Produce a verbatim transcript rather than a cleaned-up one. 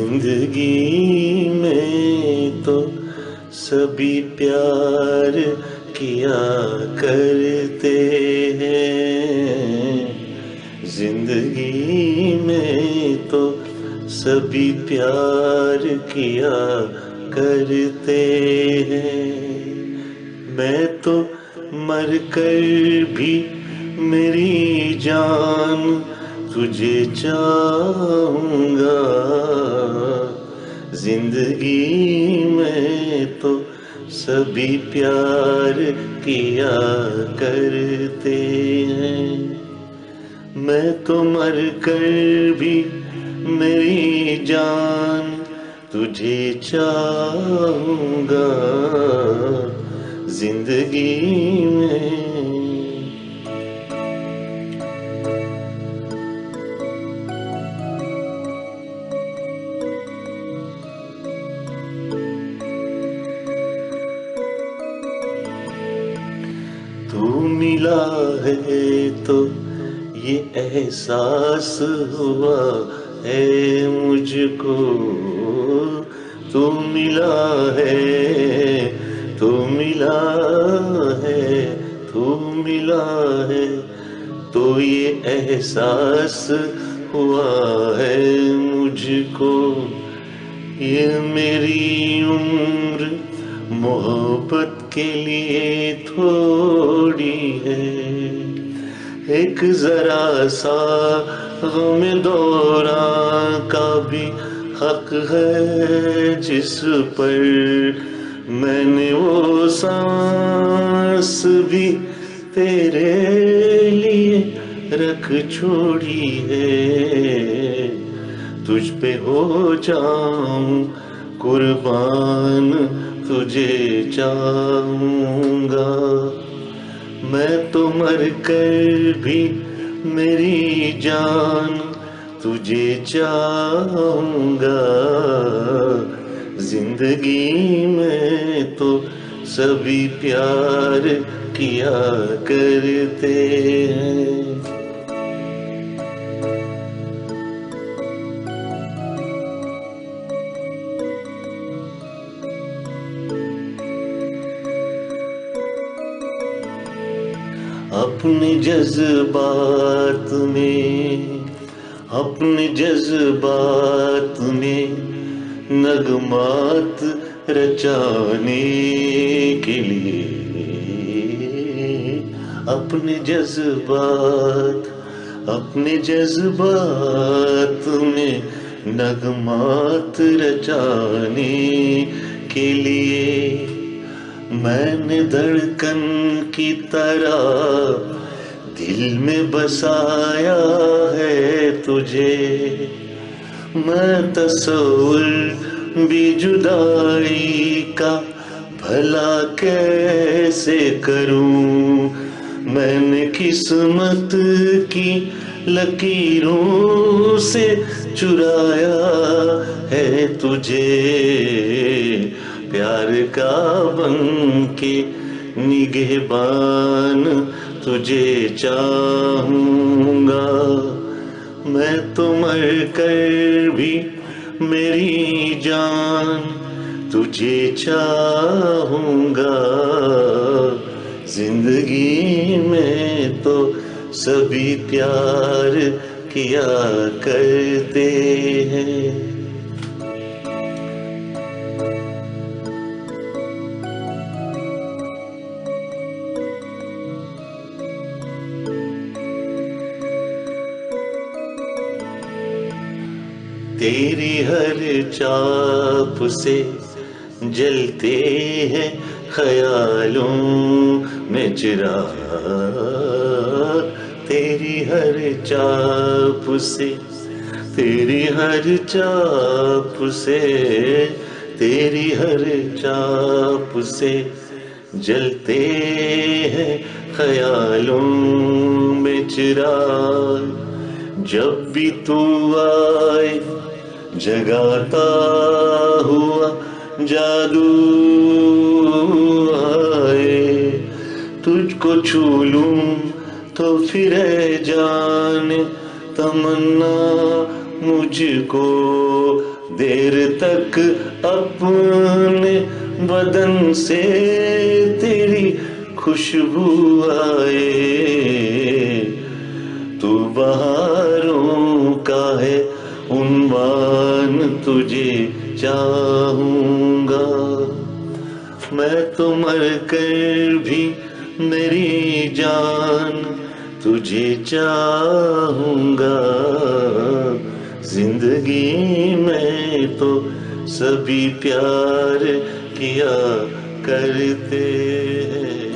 زندگی میں تو سبھی پیار کیا کرتے ہیں، زندگی میں تو سبھی پیار کیا کرتے ہیں۔ میں تو مر کر بھی میری جان تجھے چاہوں گا، زندگی میں تو سبھی پیار کیا کرتے ہیں۔ میں تو مر کر بھی میری جان تجھے چاہوں گا، زندگی میں تو ملا ہے تو یہ احساس ہوا ہے مجھ کو، تو ملا ہے، تو ملا ہے، تو ملا ہے، تو یہ احساس ہوا ہے مجھ کو۔ یہ میری عمر محبت کے لیے تھوڑی ہے، ایک ذرا سا غم دوران کا بھی حق ہے، جس پر میں نے وہ سانس بھی تیرے لیے رکھ چھوڑی ہے۔ تجھ پہ ہو جاؤں قربان، تجھے چاہوں گا۔ میں تو مر کر بھی میری جان تجھے چاہوں گا، زندگی میں تو سبھی پیار کیا کرتے ہیں۔ اپنے جذبات میں، اپنے جذبات میں نغمات رچانے کے لیے، اپنے جذبات، اپنے جذبات میں نغمات رچانے کے لیے میں نے دھڑکن کی طرح دل میں بسایا ہے تجھے۔ میں تصور بھی جدائی کا بھلا کیسے کروں؟ میں نے قسمت کی لکیروں سے چرایا ہے تجھے، پیار کا بن کے نگہبان تجھے چاہوں گا۔ میں تو مر کر بھی میری جان تجھے چاہوں گا، زندگی میں تو سبھی پیار کیا کرتے ہیں۔ تیری ہر چاپ سے جلتے ہیں خیالوں میں چراغ، تیری ہر چاپ سے، تیری ہر چاپ سے، تیری ہر چاپ سے جلتے ہیں خیالوں میں چراغ۔ جب بھی تو آئے جگاتا ہوا جادو آئے، تجھ کو چھو لوں تو پھر اے جان تمنا مجھ کو دیر تک اپنے بدن سے تیری خوشبو آئے، تو بہاروں کا ہے عنوان، تجھے چاہوں گا۔ میں تو مر کر بھی، میری جان، تجھے چاہوں گا۔ زندگی میں تو سبھی پیار کیا کرتے ہیں۔